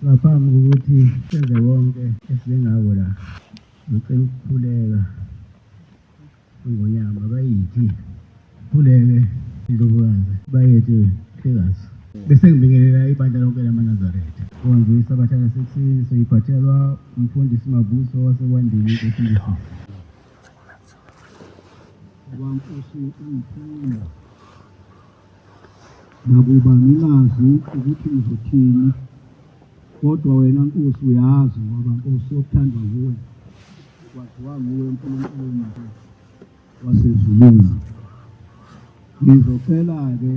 Ngaphambi kokuthi senze konke esingako la, ngicela ukukhuleka iNgonyama bayithi khuleke indlovukazi bayethe Hlekazi. Bese ngibingelela ibandla lonke lamaNazaretha. Inkonzo yeSabatha lasekuseni soyiphathelwa umfundisi Mavuso waseKwandini eSingisi. Nkosi ungifuna nakuba ngingazi ukuthi ngizothini kodwa wena Nkosi uyazi ngoba Nkosi okuthandwa nguwe kwaziwa nguwe uNkulunkulu wasezulwini. Ngizocela-ke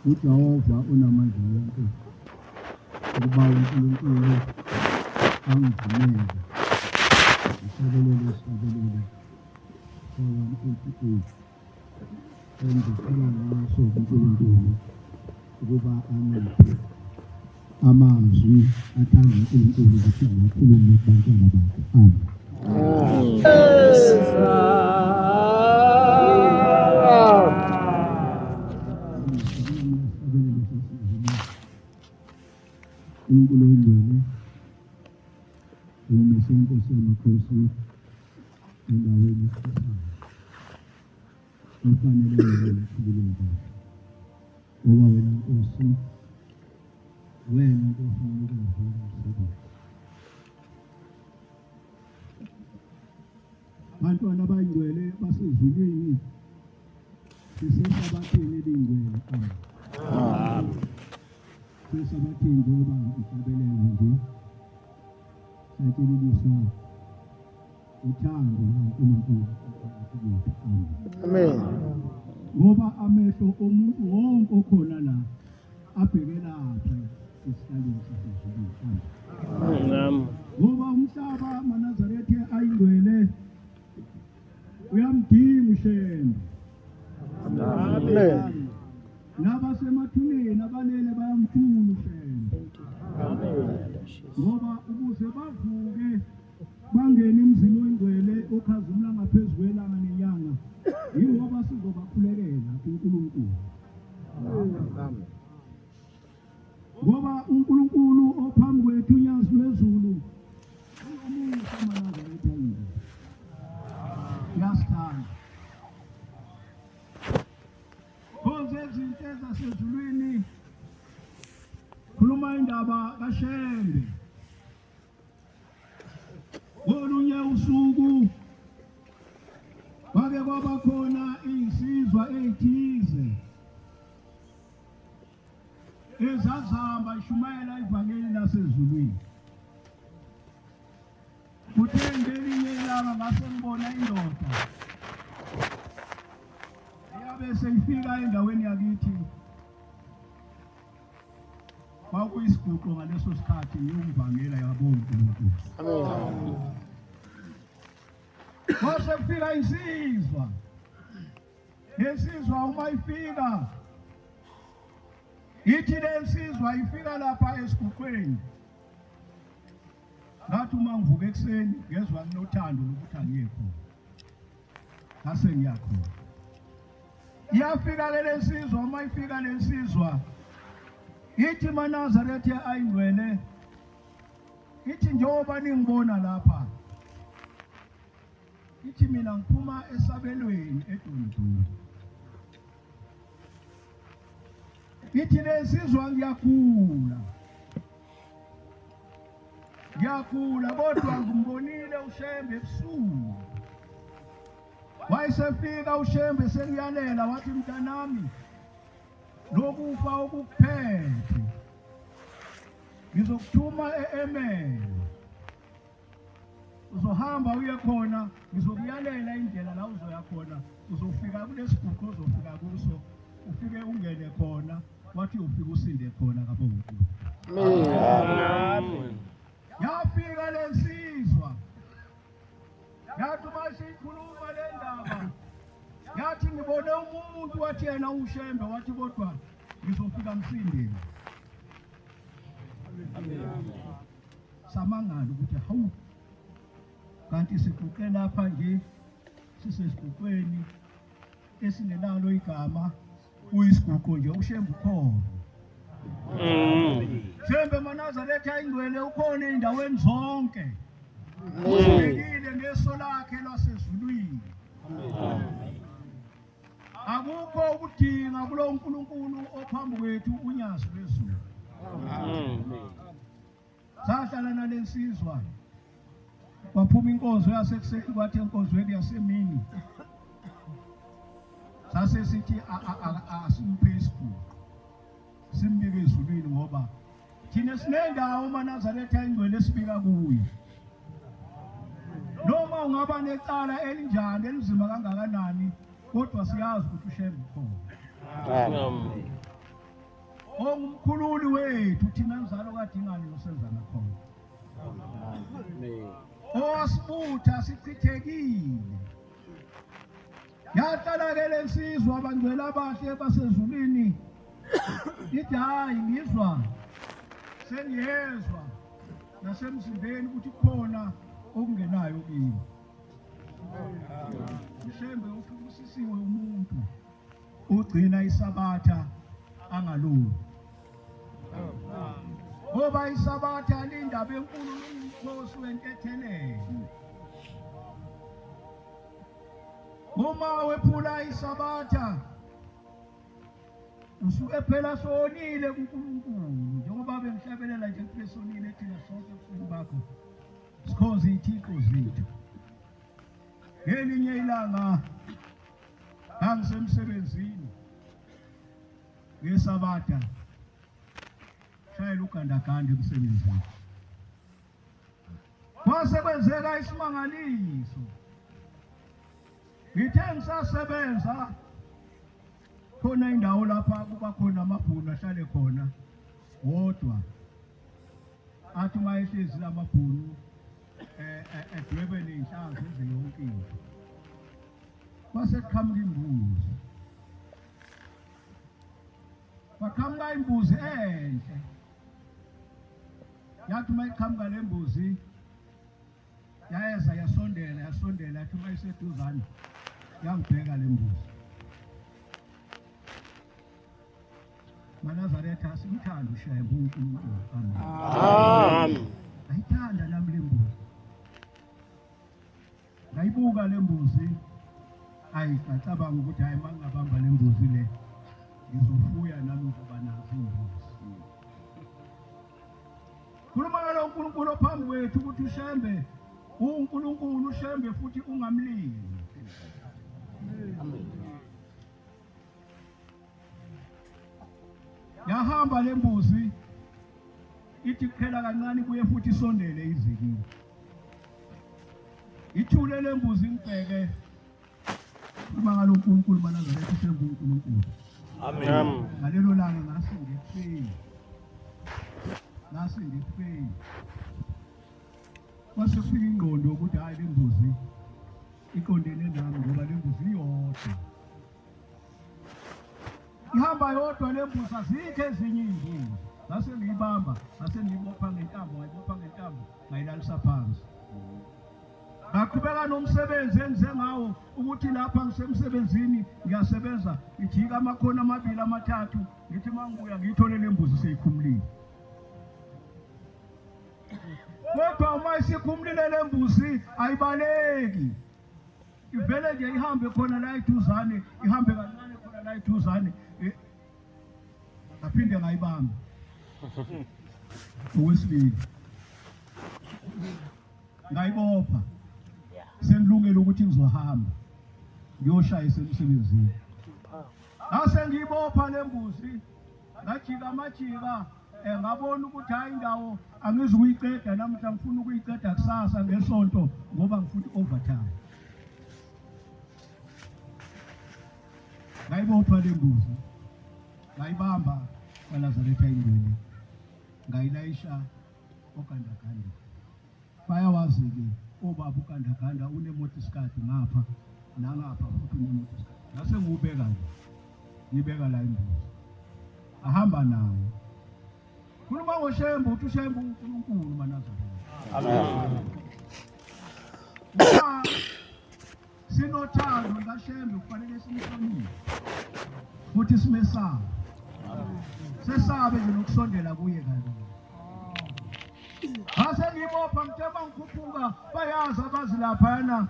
uJehova onamandla wonke ukuba uNkulunkulu angivumele ngihlabelele isihlabelelo sa-188 engicela ngaso kuNkulunkulu ukuba angiphe amazwi athanda uNkulunkulu ukuthi ngiwakhulume kubantwana bakhe. Amen. uNkulunkulu oyingcwele umise inkosi yamakhosi endaweni esisayo kufanele wena ukhululeke ngoba wena nkosi wena nkosi umnikazi womsebenzi. Bantwana abayingcwele basezulwini sisesabatheni elingcwele. Amen. Sisesabatheni njengoba ngihlabelela nje satsheliswa uthando lukaNkulunkulu phakathi kwethu. Amen. Amen. Ngoba amehlo omuntu wonke okhona la abheke lapha esihlalweni sasezulwini. Amen. Amen. Ngoba umhlaba amaNazaretha ayingcwele uyamdinga uShembe. Amen. Nabasemathuneni abalele bayamfuna uShembe. Amen. Ngoba ukuze bavuke bangene emzini oyingcwele okhazimula ngaphezu kwelanga nenyanga yingoba sizobakhulekela kuNkulunkulu. Ngoba uNkulunkulu ophambi kwethu unyazi lwezulu unomusa maNazaretha yini. Uyasithanda. Khonze izinto ezasezulwini khuluma indaba kaShembe. Ngolunye usuku kwake kwaba khona insizwa eyithize ezazihamba ishumayela ivangeli lasezulwini. Kuthe ngelinye ilanga ngase ngibona indoda eyabe seyifika endaweni yakithi kwakuyisiguqo ngaleso sikhathi ngiyomvangela yabo uNkulunkulu. Amen. Kwase kufika insizwa. Lensizwa uma ifika ithi lensizwa ifika lapha esiguqweni. Ngathi uma ngivuka ekuseni ngezwa nginothando lokuthi angiye khona. Ngase ngiyakhona. Iyafika ke lensizwa uma ifika lensizwa ithi maNazaretha ayingcwele ithi njengoba ningibona lapha ithi mina ngiphuma esabelweni eDundulu ithi lensizwa ngiyagula ngiyagula kodwa ngimbonile uShembe ebusuku Wayesefika uShembe sekuyalela wathi mntanami lokufa okukuphethe ngizokuthuma e-Emele uzohamba uye khona ngizokuyalela indlela la uzoya khona uzofika kulesiguqo ozofika kuso ufike ungene khona wathi ufike usinde khona kabonkulu. Amen. Yafika lensizwa Yathi uma isiyikhuluma le ndaba yathi ngibone umuntu wathi yena uShembe wathi kodwa ngizofika ngisindile. Samangala ukuthi hawu kanti siguqe lapha nje sisesiguqweni esingenalo igama uyisiguqo nje uShembe ukhona. Shembe maNazaretha ingcwele ukhona ey'ndaweni zonke. Usibhekile ngeso lakhe lwasezulwini. Akukho ukudinga kulo nkulunkulu ophambi kwethu unyazi lwezulu. Sahlala nale nsizwa kwaphuma inkonzo yasekuseni kwathi enkonzweni yasemini sase sithi asimuphe isiguqo simbike ezulwini ngoba thina sinendawo uManazaretha ingcwele esibika kuyo noma ungaba necala elinjani elinzima kangakanani kodwa siyazi ukuthi uShembe ukhona. Amen. Ongumkhululi wethu thina mzalo kaDingane noSenzana khona. Owasibutha sichithekile. Yahlala ke lensizwa abangcwele abahle basezulwini. Ithi hayi ngizwa sengiyezwa nasemzimbeni ukuthi kukhona okungenayo kimi. Ushembe uthi ubusisiwe umuntu ugcina isabatha angalungi. Ngoba isabatha lindaba enkulu lungumkhosi wentethelelo. Uma wephula isabatha usuke phela sonile kuNkulunkulu njengoba bengihlabelela nje kuthiwe sonile thina sonke ebusweni bakho sikhonze iy'thixo zethu. Ngelinye ilanga ngangisemsebenzini ngeSabatha shayela ugandaganda emsebenzini. Kwase kwenzeka isimangaliso. Ngithe ngisasebenza khona indawo lapha kuba khona amabhunu ahlale khona wodwa. Athi uma ehlezi lamabhunu eh, eh, edwebe ney'nhlanzi enze yonke into. Kwase kuqhamuka imbuzi. Kwaqhamuka imbuzi enhle. Yathi uma iqhamuka le mbuzi yayeza yasondela yasondela yathi uma iseduzane yangibheka le mbuzi. MaNazaretha simthanda uShembe uNkulunkulu. Amen. Amen. Ayithanda nami le mbuzi. Ngayibuka le mbuzi ayi ngacabanga ukuthi hayi uma ngingabamba le mbuzi le ngizofuya nami ngizoba nazo iy'mbuzi. Khuluma ngalo uNkulunkulu ophambi kwethu ukuthi uShembe uNkulunkulu uShembe futhi ungamlimi. Yahamba le mbuzi ithi kuphela kancane kuye futhi isondele izikile. Ithule le mbuzi ngibheke uma ngalo uNkulunkulu manazaretha usenguNkulunkulu. Amen. Ngalelo langa ngasinda ekufeni. Ngasinda ekufeni. Kwase kufika ingqondo ukuthi hayi le mbuzi iqondene nami ngoba le mbuzi iyodwa. Ihamba yodwa le mbuzi azikho ezinye iy'mbuzi. Ngase ngiyibamba, ngase ngiyibopha ngentambo, ngayibopha ngentambo, ngayilalisa phansi. Ngaqhubeka nomsebenzi engize ngawo ukuthi lapha ngisemsebenzini ngiyasebenza ngijika amakhona amabili amathathu ngithi uma ngibuya ngiyithole le mbuzi seyikhumulile. Kodwa uma isikhumulile le mbuzi ayibaleki. Ivele nje ihambe khona la eduzane, ihambe kancane khona la eduzane. Eh, ngaphinde ngayibamba. Okwesibili. Ngayibopha. Sengilungele ukuthi ngizohamba. Ngiyoshayisa emsebenzini. Ngase ngiyibopha le mbuzi. Ngajika amajika eh, ngabona ukuthi hayi indawo angizukuyiqeda namuhla ngifuna ukuyiqeda kusasa ngesonto ngoba ngifuna i-overtime. Ngayibopha le mbuzi ngayibamba kwaNazaretha ingwele ngayilayisha ogandaganda. Bayawazi-ke obaba ugandaganda unemoto isikadi ngapha nangapha futhi unemoto isikadi. Ngase ngiwubeka nje ngibeka la imbuzi ahamba nayo. Khuluma ngoShembe uthi uShembe uNkulunkulu maNazaretha. Amen. Uma sinothando likaShembe kufanele simhloniphe futhi simesabe. Sesabe nje nokusondela kuye kalula. Ngithe mangikhuphuka bayazi abazi laphayana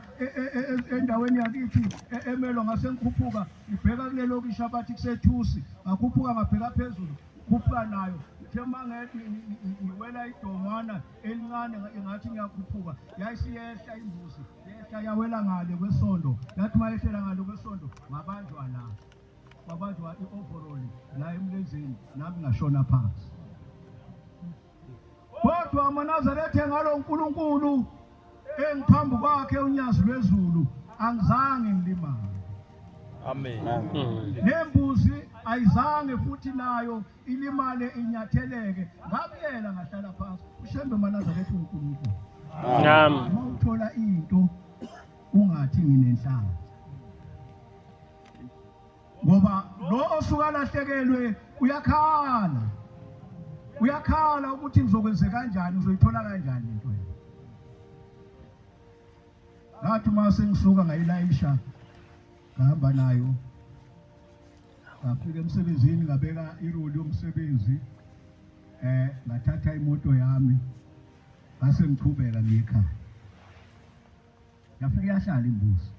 endaweni yakithi eMelo, ngase ngikhuphuka ngibheka kulelo kishi abathi kusethusi, ngakhuphuka ngabheka phezulu, khuphuka nayo. Ngithe uma ngiwela idongwana elincane ngathi ngiyakhuphuka, yayisiyehla imbuzi, yehla yawela ngale kwesondo. Yathi uma yehlela ngale kwesondo, ngabanjwa la, kwabanjwa i-overall la emlenzeni, nami ngashona phansi. Kodwa amaNazaretha ngalo uNkulunkulu engiphambi kwakhe unyazi lwezulu, angizange ngilimale. Amen. Nembuzi ayizange futhi nayo ilimale inyatheleke. Ngabuyela ngahlala phansi. UShembe maNazaretha uNkulunkulu. Amen. Uma uthola into ungathi nginenhlanhla. Ngoba lo osuka alahlekelwe uyakhala. Uyakhala ukuthi ngizokwenze kanjani, ngizoyithola kanjani into. Ngathi uma sengisuka ngayilayisha ngahamba nayo, ngafika emsebenzini ngabeka iroli yomsebenzi, ngathatha imoto yami ngase ngichubeka ngiye ekhaya. Yafika yahlala imbuzi.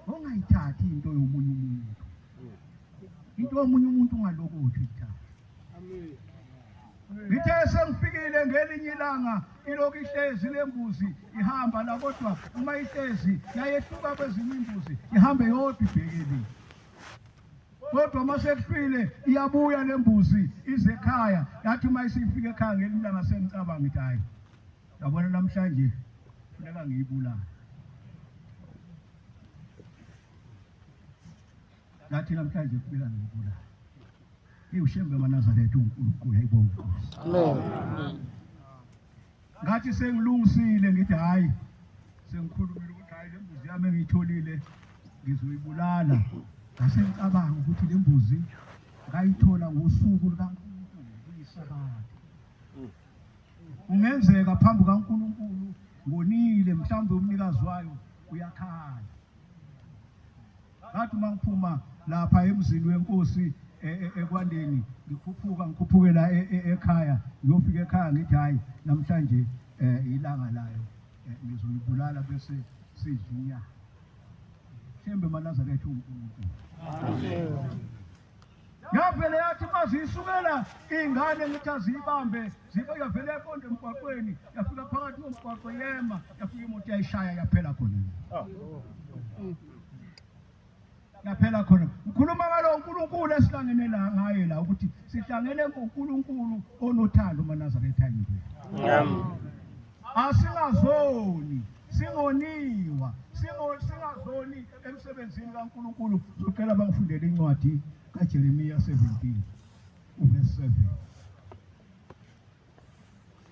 Ungayithathi into yomunye umuntu, into yomunye umuntu ungalokothi uyithathe. Ngithe sengifikile ngelinye ilanga, ilokhu ihlezi lembuzi ihamba la, kodwa uma ihlezi yayehluka kwezinye imbuzi, ihambe yodwa ibhekele. Kodwa uma sekuhlwile iyabuya lembuzi ize ekhaya. Yathi uma isifika ekhaya ngelinye ilanga, sengicabanga ngithi hayi, yabona namhlanje funeka ngiyibulale. Ngathi namhlanje funeka ngiyibulale. IuShembe amaNazaretha uNkulunkulu, ayibonge Nkosi. Amen. Ngathi sengilungisile ngithi hayi, sengikhulumile ukuthi hayi, le mbuzi yami engiyitholile ngizoyibulala. Ngase ngicabanga ukuthi le mbuzi ngayithola ngosuku lukaNkulunkulu, kuyisabatha. Kungenzeka phambi kaNkulunkulu ngonile, mhlawumbe umnikazi wayo uyakhala. Ngathi uma ngiphuma lapha emzini wenkosi ekwandeni, ngikhuphuka ngikhuphukela ekhaya, ngiyofika ekhaya ngithi hayi, namhlanje ilanga layo, ngizoyibulala bese sidla inyama. Shembe maNazaretha uNkulunkulu. Amen. Yavele yathi maziyisukela iy'ngane, ngithi aziyibambe, zibe yavele yaqonda emgwaqweni, yafika phakathi komgwaqo yema, yafika imoto yayishaya, yaphela khona. Yaphela khona. Ngikhuluma ngalo uNkulunkulu esihlangene la ngaye la, ukuthi sihlangene ngoNkulunkulu onothando maNazaretha yini. Amen. Asingazoni, singoniwa, singazoni emsebenzini kaNkulunkulu. Zocela bangifundele incwadi kaJeremiya 17 uverse 7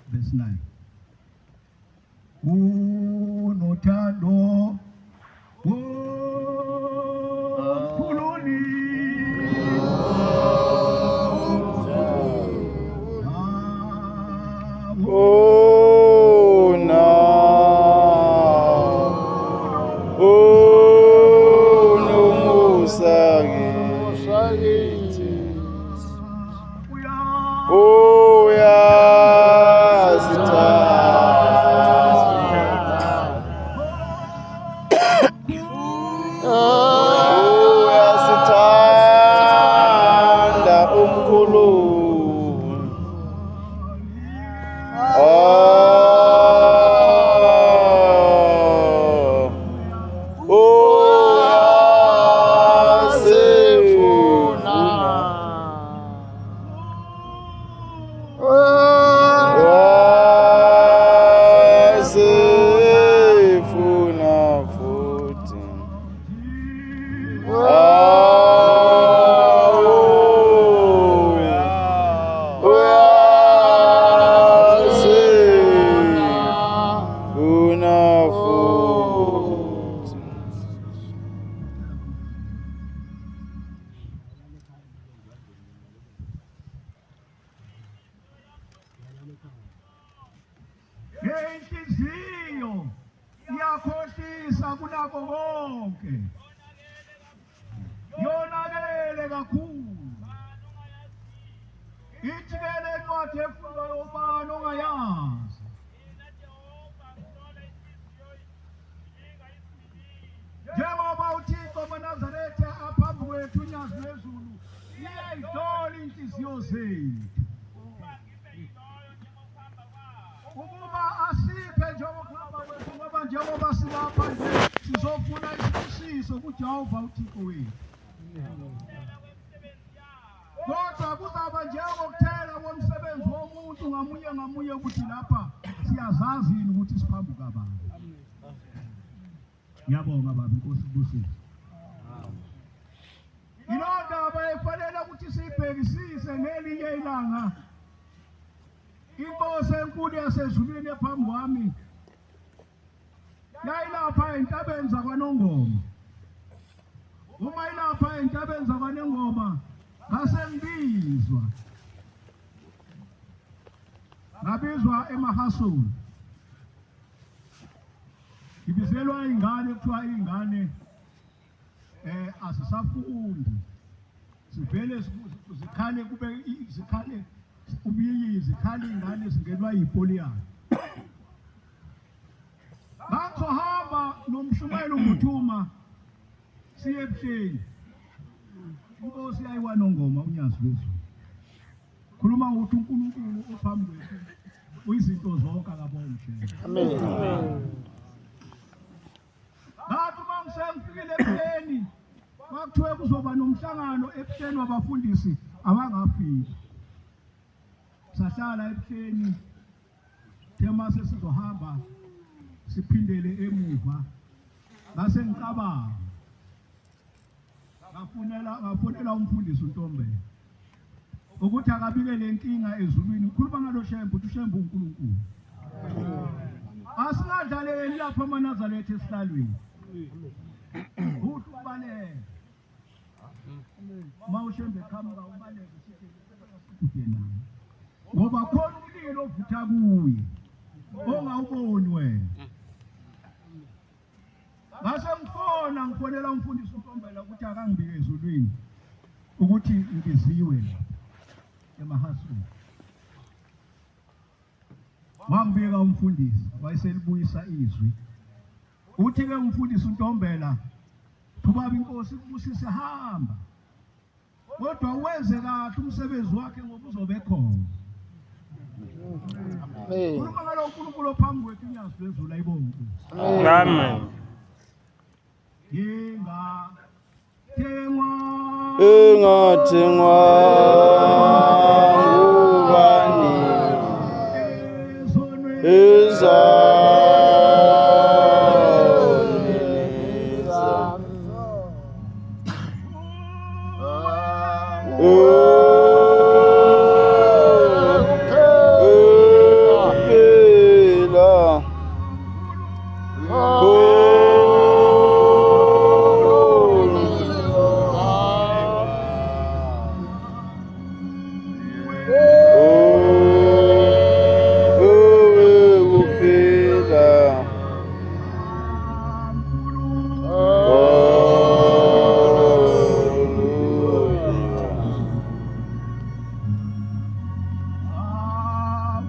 verse 9. Unothando omkhululi. Oh no. Oh no musa kithi. Oh uyasithanda. Uyasithanda umkhulu. Oh. Uyasifuna. Uyasifuna futhi. Uyasifuna futhi. Ngenhliziyo iyakhohlisa kunako konke, yonakele kakhulu. Ithi-ke le ncwadi efundwayo ubani ongayazi? Njengoba uThixo amaNazaretha aphambi kwethu unyazi lwezulu liyayihlola inhliziyo zethu ukuba asiphe njengokuhamba kwethu ngoba njengoba silapha nje sizofuna isibusiso kuJehova uThixo wethu. Kodwa kuzaba njengokuthela komsebenzi womuntu ngamunye ngamunye ukuthi lapha siyazazi yini ukuthi siphambuka bani. Ngiyabonga baba, inkosi ibusise. Yiloo ndaba efanele ukuthi siyibhekisise ngelinye ilanga. Inkosi enkulu yasezulwini ephambi kwami Yayilapha entabeni zakwaNongoma. Uma ilapha entabeni zakwaNongoma ngase ngibizwa. Ngabizwa eMahasulu. Ngibizelwa ingane kuthiwa ingane eh asisafundi. Sivele zikhale kube zikhale ubuyiyi zikhale ingane zingenwa yipoliyana. Ngakho nomshumayeli uMbuthuma siye ebuhleni. Inkosi yayiwanongoma unyazi lwezulu. Khuluma ngokuthi uNkulunkulu ophambi kwethu uyizinto zonke akabonge. Amen. Ngathi uma ngisengifikile ebuhleni kwakuthiwe kuzoba nomhlangano ebuhleni wabafundisi abangafiki. Sahlala ebuhleni Kuthe mase sizohamba siphindele emuva ngase ngicabanga ngafunela ngafonela umfundisi uNtombela ukuthi akabike le nkinga ezulwini ukhuluma ngalo Shembe uthi uShembe uNkulunkulu asingadlaleli lapha amaNazaretha esihlalweni uthi ubaleke uma uShembe eqhamuka ubaleke sithi kude naye ngoba khona umlilo ovutha kuye ongawuboni wena ngase ngifona ngifonela umfundisi uNtombela ukuthi akangibike ezulwini ukuthi ngibiziwe la emahasweni wangibika umfundisi wayeselibuyisa izwi uthi ke umfundisi uNtombela ubaba inkosi kubusise hamba kodwa wenze kahle umsebenzi wakhe ngoba uzobe khona. Amen. Khuluma ngalo uNkulunkulu ophambi kwethu inyazi lwezulu ayibonge. Amen. Ngingathengwa Ingathengwa ngubani ezonweni izoni zami. Kuphela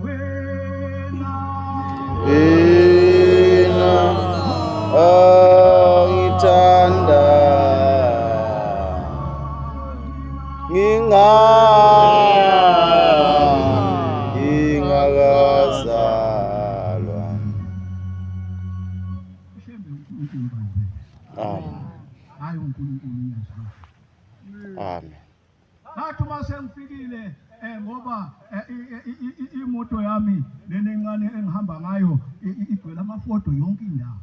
kuphela Yena angithanda nginga ngingakazalwa. Ushembe uNkulunkulu baba. Amen. Hayi uNkulunkulu uyazi. Amen. Ngathi uma sengifikile ngoba imoto yami lena encane engihamba ngayo igcwele amafoto yonke indawo.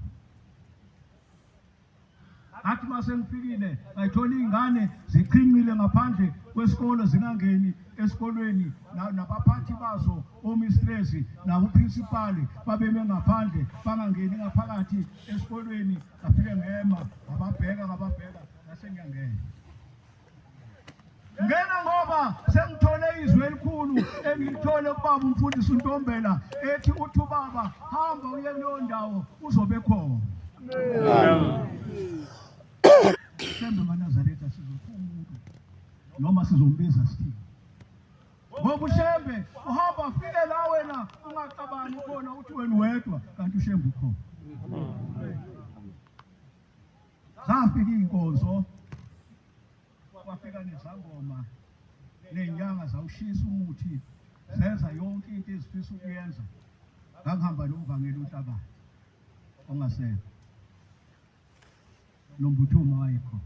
Ngathi uma sengifikile ngayithola iy'ngane ziqhinqile ngaphandle kwesikole zingangeni esikolweni nabaphathi bazo omistresi naboprinsipali babeme ngaphandle bangangeni ngaphakathi esikolweni. Ngafike ngema ngababheka ngababheka ngase ngiyangena. Ngena ngoba sengithole izwi elikhulu engilithole kubaba umfundisi uNtombela ethi uthi ubaba hamba uye kuleyo ndawo uzobe khona. Sembe maNazaretha sizopha umuntu noma sizombiza sithini. Ngoba uShembe uhamba afike la wena ungacabangi ukhona uthi wena wedwa kanti uShembe ukhona. Zafika iy'nkonzo kwafika nezangoma ney'nyanga zawushisa umuthi zenza yonke into ezifisa ukuyenza. Ngangihamba nomvangeli uNhlabane ongasekho nombuthuma wayekhona.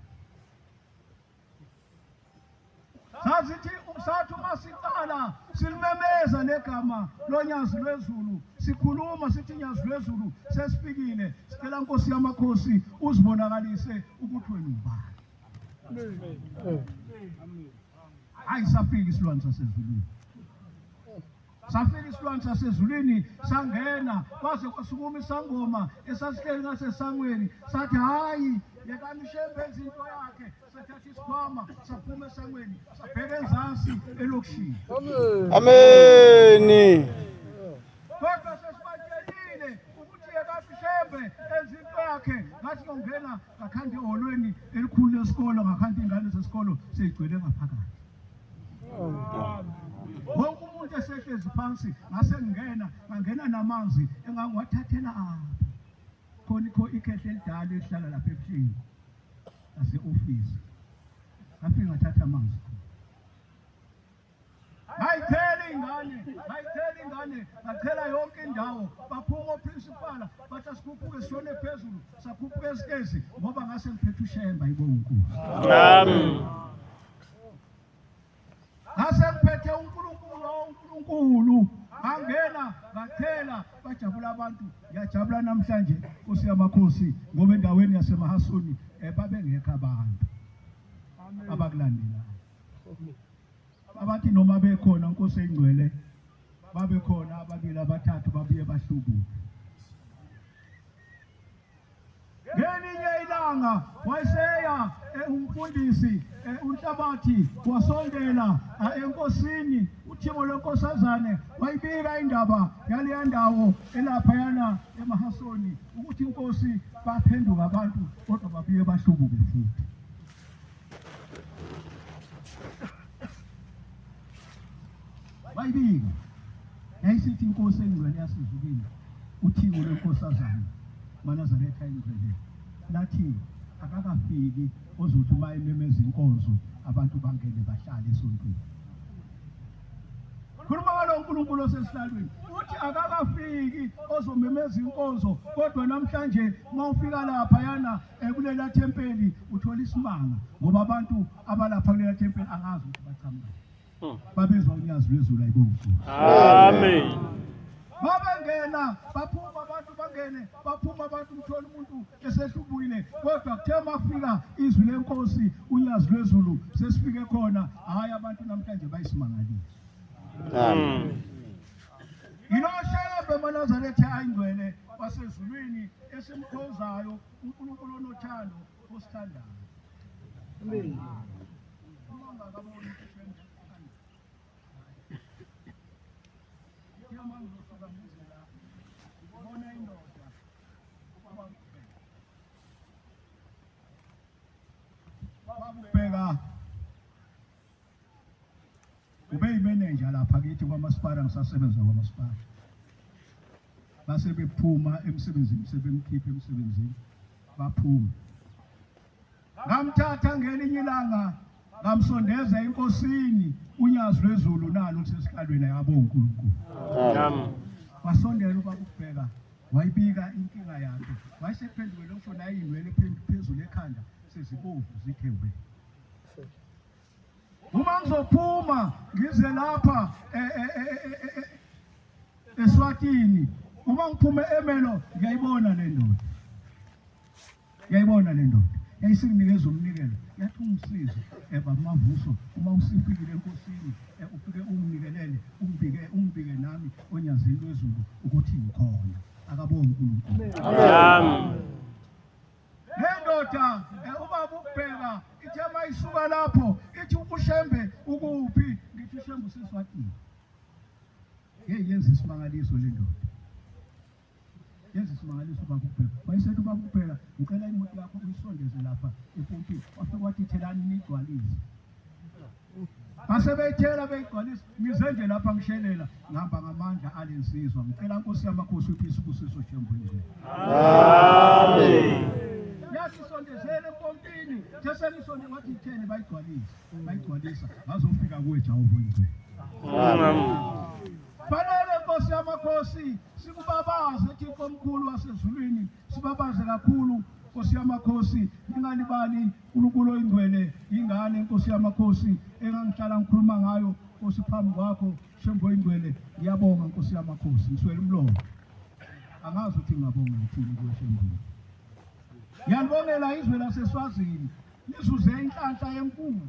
Sazithi sathi uma siqala silimemeza legama lonyazi lwezulu sikhuluma sithi nyazi lwezulu sesifikile sicela Nkosi yamakhosi uzibonakalise ukuthi wena ubani. Hayi safika isilwane sasezulwini. Safika isilwane sasezulwini sangena kwaze kwasukuma isangoma esasihleli ngasesangweni sathi hayi yekani uShembe enze into yakhe sathatha isikhwama saphuma esangweni sabheka enzansi elokishini. Ameni. Kodwa sesibatshelile ukuthi yekani uShembe enze into yakhe ngathi ngongena ngakhanda ehholweni elikhulu lesikolo ngakhanda iy'ngane zesikolo seyigcwele ngaphakathi. Wonke umuntu esehlezi phansi ngase ngingena ngangena namanzi engangiwathathela apha khona ikho ikhehle elidala elihlala lapha ebuhleni lase-ofisi ngafike ngathatha amanzi khona ngayithela iy'ngane ngayithela ingane ngachela yonke indawo baphuma oprinsipala bathi asikhuphuke sishone phezulu sakhuphuka esitezi ngoba ngase ngiphethe ushemba ibonga uNkosi Amen. Ngase ngiphethe uNkulunkulu uNkulunkulu ngangena ngathela bajabula abantu ngiyajabula namhlanje Nkosi yamakhosi ngoba endaweni yaseMahasuni eh, babengekho abantu abakulandelayo abathi noma bekhona Nkosi engcwele babekhona ababili abathathu babuye bahlubuke Ngelinye ilanga wayeseya eh, umfundisi eh, uNhlabathi wasondela eh, enkosini uThimo lwenkosazane wayibika indaba yaleya ndawo elaphayana eMahasoni ukuthi inkosi baphenduka abantu kodwa babuye bahlubuke futhi. Wayibika yayisithi inkosi engcwele yasezulwini uthingo lwenkosazana maNazaretha ingcwele lathi akakafiki ozothi uma ememeza inkonzo abantu bangene bahlale esontweni. Khuluma ngalo uNkulunkulu osesihlalweni uthi akakafiki ozomemeza inkonzo kodwa namhlanje uma ufika lapha yana kulela thempeli uthola isimanga ngoba abantu abalapha kulela thempeli angazi ukuthi baqhamuka Babizwa unyazi lwezulu ayibonga uNkulunkulu. Amen. Babengena baphuma abantu bangene baphuma abantu uthola umuntu esehlubukile kodwa kuthe mafika izwi lenkosi unyazi lwezulu sesifike khona hayi abantu namhlanje bayisimangaliso. Amen. Yilo Shembe amaNazaretha ayingcwele wasezulwini esimkhonzayo uNkulunkulu onothando osithandayo. Amen. Babukubheka ubeyimenenja lapha kithi kwamasipala ngisasebenza kwamasipala base bephuma emsebenzini sebemkhipha emsebenzini baphuma Ngamthatha ngelinye ilanga ngamsondeza enkosini unyazi lwezulu nalo lusesihlalweni yabo uNkulunkulu. Amen. Wasondela ubaba ukubheka wayibika inkinga yakhe wayesephendukele ngisho naye inwele phezulu ekhanda sezibomvu zithe we. Uma ngizophuma ngize lapha e, e, e, eSwatini uma ngiphume eMelo ngiyayibona le ndoda. Yayibona le ndoda yayisinikeza umnikelo yathi ungisize eh, baba Mavuso uma usifikile enkosini eh, ufike unginikelele ungibike ungibike nami onyazini lwezulu ukuthi ngikhona akabonge uNkulunkulu. Amen. Le ndoda eh, ubaba ukubheka ithe mayisuka lapho ithi uShembe ukuphi ngithi uShembe useswatini. Hey yenza isimangaliso le ndoda. Yenza isimangaliso ubaba uBheka. Wayesethi ubaba uBheka, ngicela imoto yakho uyisondeze lapha epompini. Wafike wathi thelani nigcwalise. Base beyithela beyigcwalisa. Ngize nje lapha ngishelela ngihamba ngamandla alensizwa. Ngicela Nkosi yamakhosi uphi isibusiso Shembe. Amen. Yathi sondezele empompini, sesengisonde ngathi ithele bayigcwalisa. Bayigcwalisa ngazofika kuwe Jehova oyingcwele. Amen. Fanele Nkosi yamakhosi sikubabaze Thixo omkhulu wasezulwini, sibabaze kakhulu Nkosi yamakhosi, ningalibali uNkulunkulu oyingcwele, ingane Nkosi yamakhosi engangihlala ngikhuluma ngayo Nkosi phambi kwakho Shembe oyingcwele, ngiyabonga Nkosi yamakhosi, ngiswele umlomo. Angazi ukuthi ngingabonga ngithini kuwe Shembe. Ngiyalibongela izwe laseSwazini, lizuze inhlanhla enkulu.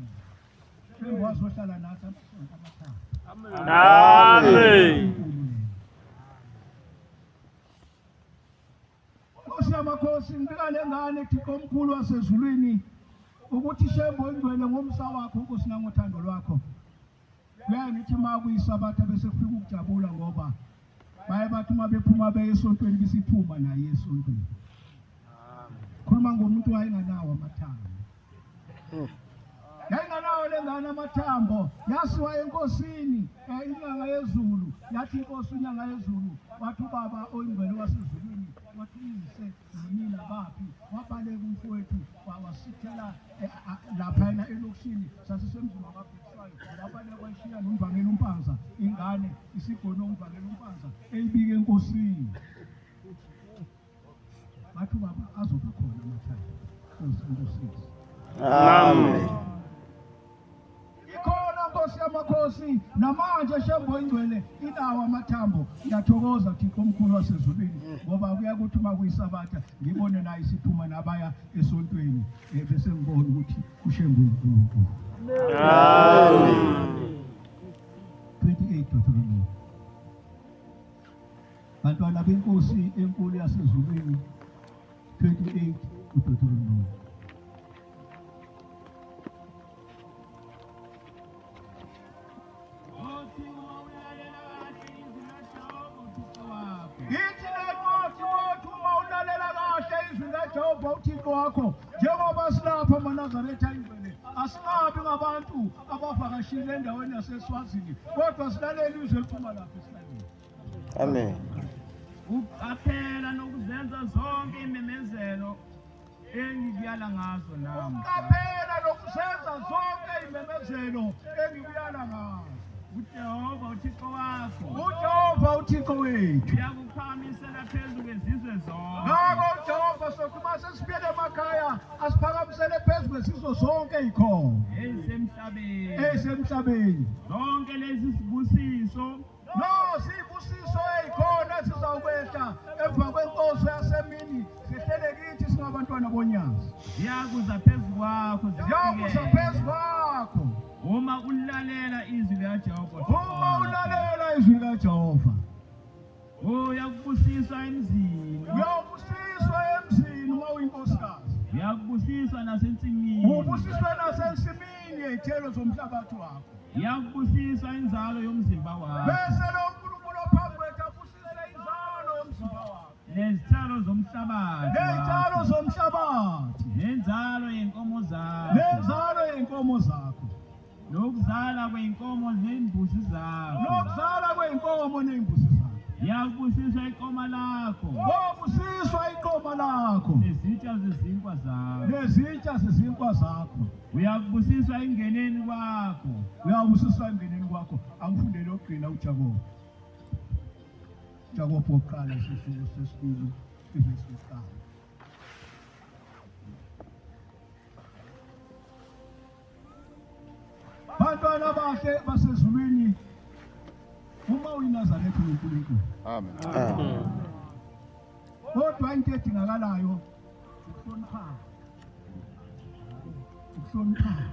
Shembe wazohlala nathi amasonto amathathu. Amen. Enkulu leyo. Nkosi yamakhosi, ngibika le ngane Thixo omkhulu wasezulwini ukuthi Shembe oyingcwele ngomsa wakho Nkosi nangothando lwakho. Kuyaye ngithi uma kuyisabatha bese kufika ukujabula ngoba baye bathi uma bephuma beye esontweni bisiphuma naye esontweni. Khuluma ngomuntu wayenganawo amathambo. Yayinganawo le ngane amathambo, yasiwa enkosini inyanga yezulu, yathi inkosi inyanga yezulu, wathi ubaba oyingcwele wasezulwini, wathi uyise nonina baphi, wabaleka umfowethu wasithela laphayana elokishini, sasisemzini wakwaBhekiswayo, wabaleka wayishiya nomvangeli uMpanza, ingane isigone umvangeli uMpanza, eyibike enkosini. Bathi ubaba azoba khona amathambo. Nkosi ngibusise. Amen. Ikhona Nkosi yamakhosi namanje Shembe oyingcwele inawo amathambo. Ngiyathokoza Thixo omkhulu wasezulwini ngoba kuyakuthi uma kuyisabatha ngibone naye isiphuma nabaya esontweni bese ngibona ukuthi uShembe uNkulunkulu. Amen. 28 Deuteronomy. Bantwana benkosi enkulu yasezulwini 28 uDeuteronomy. Wothi uma ulalela kahle izwi likaJehova uThixo wakho. Ithi le ncwadi wothi uma ulalela kahle izwi likaJehova uThixo wakho, njengoba silapha maNazaretha ingcwele, asingabi ngabantu abavakashile endaweni yaseSwazini, kodwa silalele izwi eliphuma lapha esihlalweni. Amen. Uqaphela nokuzenza zonke imemezelo engikuyala ngazo namuhla. Uqaphela nokuzenza zonke imemezelo engikuyala ngazo. UJehova uThixo wakho uJehova uThixo wethu uyakuphakamisela phezu kwezizwe zonke. Ngakho uJehova sothi uma sesibuyele emakhaya asiphakamisele phezu kwezizwe zonke ey'khona Ezisemhlabeni. ezisemhlabeni. Zonke lezi zibusiso No, siyibusiso eyikhona esizawukwehla emva kwenkosi yasemini sehlele kithi singabantwana bonyazi. Ziyakuza phezu kwakho Ziyakuza phezu kwakho. Uma ulalela izwi likaJehova. Uma ulalela izwi likaJehova. Uyakubusiswa emzini. Uyakubusiswa emzini uma uyinkosikazi. Uyakubusiswa nasensimini. Ubusiswe nasensimini yey'thelo zomhlabathi wakho. Iyakubusisa inzalo yomzimba wakho. Bese lo uNkulunkulu ophambi kwethu abusise inzalo yomzimba wakho. Nezithelo zomhlabathi. Nezithelo zomhlabathi. Nenzalo yenkomo zakho. Nenzalo yenkomo zakho. Nokuzala kweyinkomo nezimbuzi zakho. Nokuzala kweyinkomo nezimbuzi zakho. Iyakubusiswa iqoma lakho. Wobusiswa iqoma lakho. Nezitsha zezinkwa zakho. Nezitsha zezinkwa zakho. Uyakubusiswa engeneni kwakho. Uyakubusiswa engeneni kwakho. Angifundele okugcina uJakobe. Jakobe wokuqala isahluko sesibili ivesi yokuqala. Bantwana abahle basezulwini uma uyiNazaretha uNkulunkulu. Amen. Amen. Kodwa into edingakalayo ukuhloniphana. Ukuhloniphana.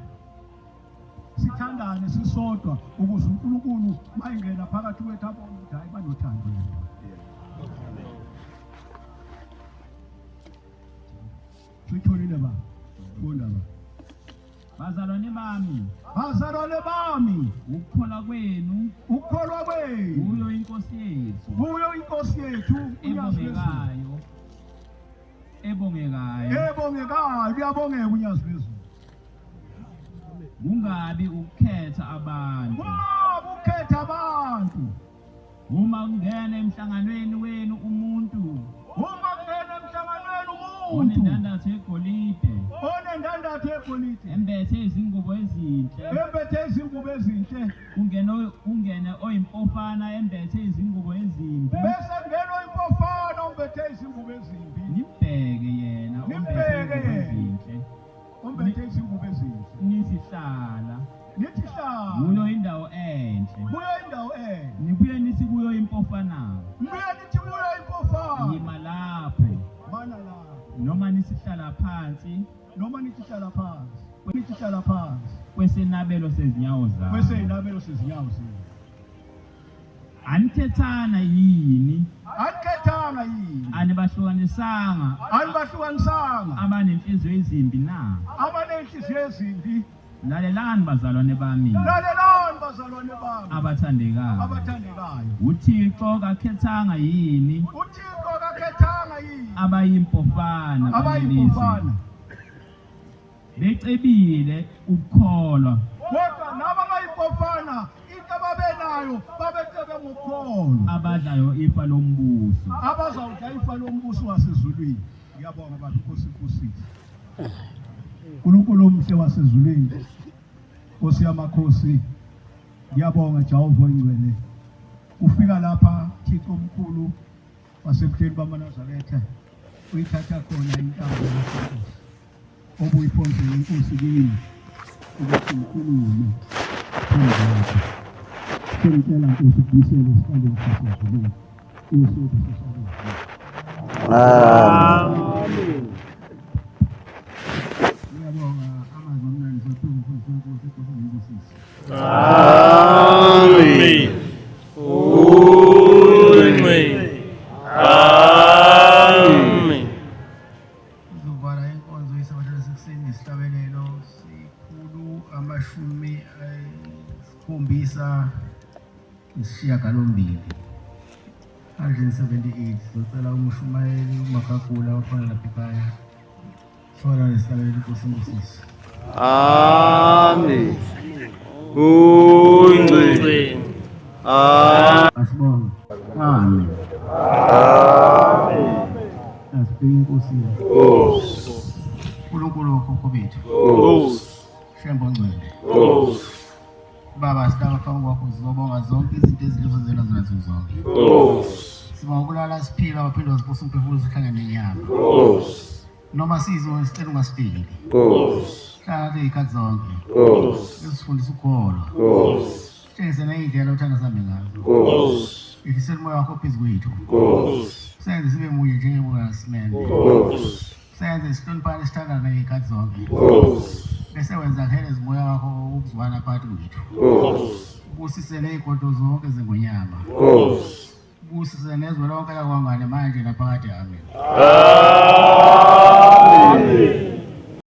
Sithandane sisodwa ukuze uNkulunkulu mayingena phakathi kwethu abone ukuthi hayi banothando lento. Sitholile ba. Funda ba. Bazalwane bami, Bazalwane bami, ukukholwa kwenu ukukholwa kwenu kuyo inkosi yethu kuyo inkosi yethu uNyazi lwezulu. ebongekayo ebongekayo Ebongekayo, kuyabongeka uNyazi lwezulu. Kungabi ukukhetha abantu. Kungabi ukukhetha abantu. Uma kungena emhlanganweni wenu umuntu. Uma kungena emhlanganweni umuntu. Onendandatho yegolide. Onendandatho yegolide. Embethe izingubo ezinhle. Embethe izingubo ezinhle. Kungene oyimpofana embethe izingubo ezimbi. Bese kungena oyimpofana ombethe izingubo ezimbi. Nimbheke yena ombethe izingubo ezinhle. Ombethe izingubo ezinhle. Nithi hlala. Nithi hlala. Kuyo indawo enhle. Kuyo indawo enhle. Nibuye nithi kuyo impofana. Nibuye nithi kuyo impofana. Yima lapho. Mana lapho. Noma nithi hlala phansi. Noma nithi hlala phansi. Nithi hlala phansi. Kwesenabelo sezinyawo zakho. Kwesenabelo sezinyawo zenu. Anikhethana yini? Anikhethanga yini? Anibahlukanisanga? Anibahlukanisanga? Abanenhliziyo ezimbi na? Abanenhliziyo ezimbi. Lalelani bazalwane bami. Lalelani bazalwane bami. Abathandekayo. Abathandekayo. UThixo kakhethanga yini? UThixo kakhethanga yini? Abayimpofana. Abayimpofana. Becebile ukukholwa. Kodwa laba abayimpofana into ababenayo babecebe ngokukholwa. Abadlayo ifa lombuso. Abazawudla ifa lombuso wasezulwini. Ngiyabonga baba inkosi ibusise. uNkulunkulu omhle wasezulwini. Nkosi yamakhosi. Ngiyabonga Jehova oyingcwele. Ufika lapha Thixo omkhulu wasebuhleni bamaNazaretha uyithatha khona intambo yakho Nkosi. Obuyiphonsele inkosi kimi ukuthi ngikhulume phambi kwakho. Sengicela Nkosi ukubuyisele esihlalweni sasezulwini. Usuku sesabela. Amen. Ngiyabonga amazwi amnandi sophiwe umfundisi wenkosi inkosi ngibusise. Amen. Amen. Amen. Sizovala inkonzo yesabatha lasekuseni ngesihlabelelo sikhulu 78. 178. Sizocela umshumayeli uMagagula wakhona lapha ekhaya. Sona lesihlabelelo inkosi ibusise. Amen. Ungcwele. Asibonge. Amen. Amen. Asibheke inkosini. Nkosi. uNkulunkulu wokhokho bethu. Nkosi. Shembe ongcwele. Nkosi. Baba silapha phambi kwakho sizobonga zonke izinto ezinhle ozenzela zona nsuku zonke. Nkosi. Sibonga ukulala siphila waphinde wasibusa umphefumulo sihlangane nenyama. Nkosi. Noma sizwe sicela ungasibheki. Nkosi. Hlala nathi iy'khathi zonke. Nkosi. Usifundise ukukholwa. Nkosi. Tshengise ney'ndlela othanda sihambe ngazo. Nkosi. Yehlisela umoya wakho phezu kwethu. Nkosi. Senze sibe munye njengebunga lasimende. Nkosi. Senze sihloniphane sithandane ngey'khathi zonke. Nkosi. Bese wenza kuheleze umoya wakho ukuzwana phakathi kwethu. Nkosi. Ubusise ney'godo zonke zengonyama. Nkosi. Ubusise nezwe lonke lakwangane manje naphakade. Amen. Amen.